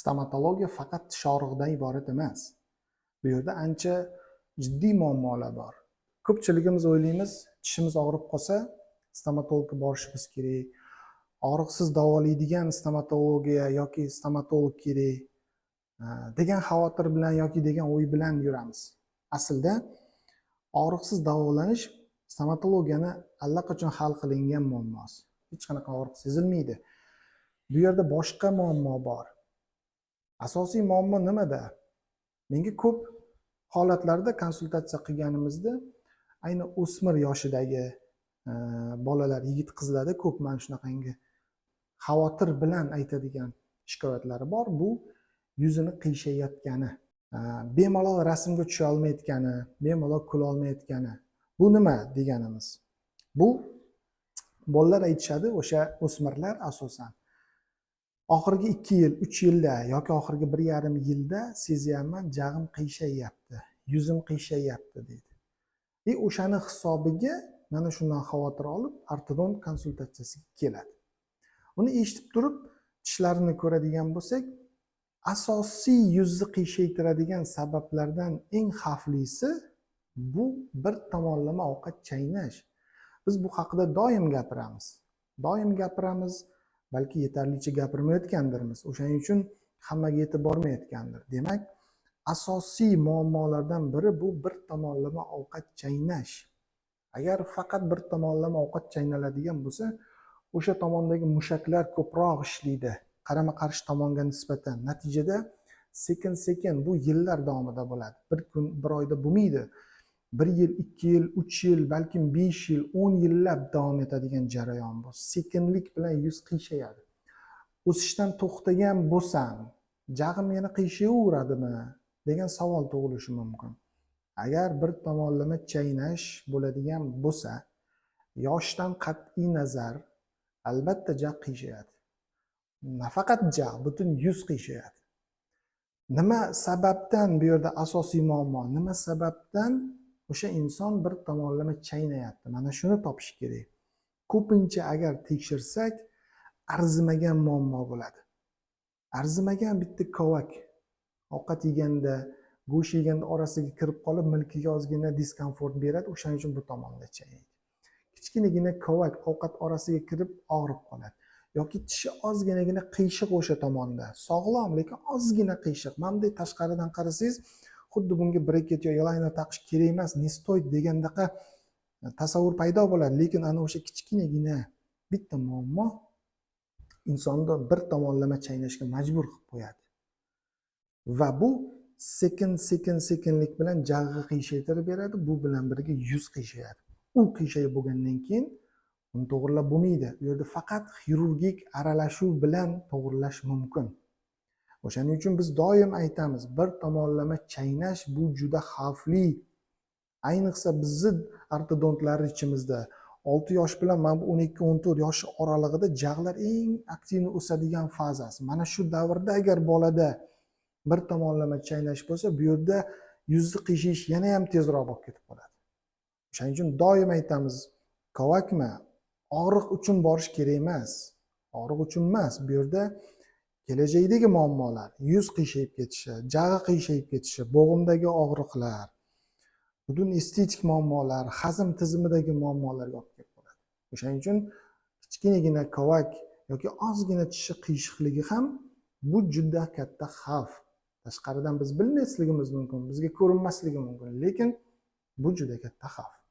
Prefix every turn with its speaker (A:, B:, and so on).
A: Stomatologiya faqat tish og'rig'idan iborat emas. Bu yerda ancha jiddiy muammolar bor. Ko'pchiligimiz o'ylaymiz, tishimiz og'rib qolsa, stomatologga borishimiz kerak. Og'riqsiz davolaydigan stomatologiya yoki stomatolog kerak degan xavotir bilan yoki degan o'y bilan yuramiz. Aslida og'riqsiz davolanish stomatologiyani allaqachon hal qilingan muammosi. Hech qanaqa og'riq sezilmaydi. Bu yerda boshqa muammo bor. Asosiy muammo nimada? Menga ko'p holatlarda konsultatsiya qilganimizda ayni o'smir yoshidagi bolalar, yigit qizlarda ko'p mana shunaqangi xavotir bilan aytadigan shikoyatlari bor. Bu yuzini qiyshayotgani, bemalol rasmga tusha olmayotgani, bemalol kula olmayotgani. Bu nima deganimiz? Bu bolalar aytishadi, o'sha o'smirlar asosan. Oxirgi 2 yil, 3 yilda yoki oxirgi 1,5 yilda sezyapman, jag'im qiyshayapti, yuzim qiyshayapti deydi. И o'shani hisobiga mana shundan xavotir olib ortodont konsultatsiyasiga keladi. Uni eshitib turib tishlarini ko'radigan bo'lsak, asosiy yuzni qiyshaytiradigan sabablardan eng xavflisi bu bir tomonlama ovqat chaynash. Biz bu haqida doim gapiramiz. Doim gapiramiz, balki yetarlicha gapirmayotgandirmiz. O'shaning uchun hammaga yetib bormayotgandir. Demak, asosiy muammolardan biri bu bir tomonlama ovqat chaynash. Agar faqat bir tomonlama ovqat chaynaladigan bo'lsa, o'sha tomondagi mushaklar ko'proq ishlaydi qarama-qarshi tomonga nisbatan. Natijada sekin-sekin bu yillar davomida bo'ladi. Bir kun, bir oyda bo'lmaydi. 1 yil, 2 yil, 3 yil, balkim 5 yil, 10 yillab davom etadigan jarayon bu. Sekinlik bilan yuz qiyshayadi. O'sishdan to'xtagan bo'lsam, jag'im yana qiyshayaveradimi degan savol tug'ilishi mumkin. Agar bir tomonlama chaynash bo'ladigan bo'lsa, yoshdan qat'iy nazar albatta jag' qiyshayadi. Nafaqat jag', butun yuz qiyshayadi. Nima sababdan bu yerda asosiy muammo? Nima sababdan o'sha inson bir tomonlama chaynayapti? Mana shuni topish kerak. Ko'pincha agar tekshirsak, arzimagan muammo bo'ladi. Arzimagan bitta kovak ovqat yeganda, go'sht yeganda orasiga kirib qolib, milkiga ozgina diskomfort beradi, o'shaning uchun bu tomonda chaynaydi. Kichkinagina kovak ovqat orasiga kirib og'rib qoladi. Yoki tishi ozginagina qiyshiq o'sha tomonda. Sog'lom, lekin ozgina qiyshiq. Mana bunday tashqaridan qarasangiz, xuddi bunga breket yo aligner taqish kerak emas, не стоит degandaqa tasavvur paydo bo'ladi, lekin ana o'sha kichkinagina bitta muammo insonni bir tomonlama chaynashga majbur qilib qo'yadi. Va bu sekin sekin sekinlik bilan jag'ni qiyshaytirib beradi, bu bilan birga yuz qiyshayadi. U qiyshayib bo'lgandan keyin uni to'g'irlab bo'lmaydi. U yerda faqat xirurgik aralashuv bilan to'g'irlash mumkin. O'shaning uchun biz doim aytamiz, bir tomonlama chaynash bu juda xavfli. Ayniqsa bizni ortodontlar ichimizda 6 yosh bilan mana bu 12-14 yosh oralig'ida jag'lar eng aktiv o'sadigan fazasi. Mana shu davrda agar bolada bir tomonlama chaynash bo'lsa, bu yerda yuzni qiyshish yana ham tezroq bo'lib ketib qoladi. O'shaning uchun doim aytamiz, kovakma, og'riq uchun borish kerak emas. Og'riq uchun emas, bu yerda kelajakdagi muammolar, yuz qiyshayib ketishi, jag'i qiyshayib ketishi, bo'g'imdagi og'riqlar, butun estetik muammolar, hazm tizimidagi muammolarga olib kelib qoladi. O'shaning uchun kichkinagina kovak yoki ozgina tishi qiyshiqligi ham bu juda katta xavf. Tashqaridan biz bilmasligimiz mumkin, bizga ko'rinmasligi mumkin, lekin bu juda katta xavf.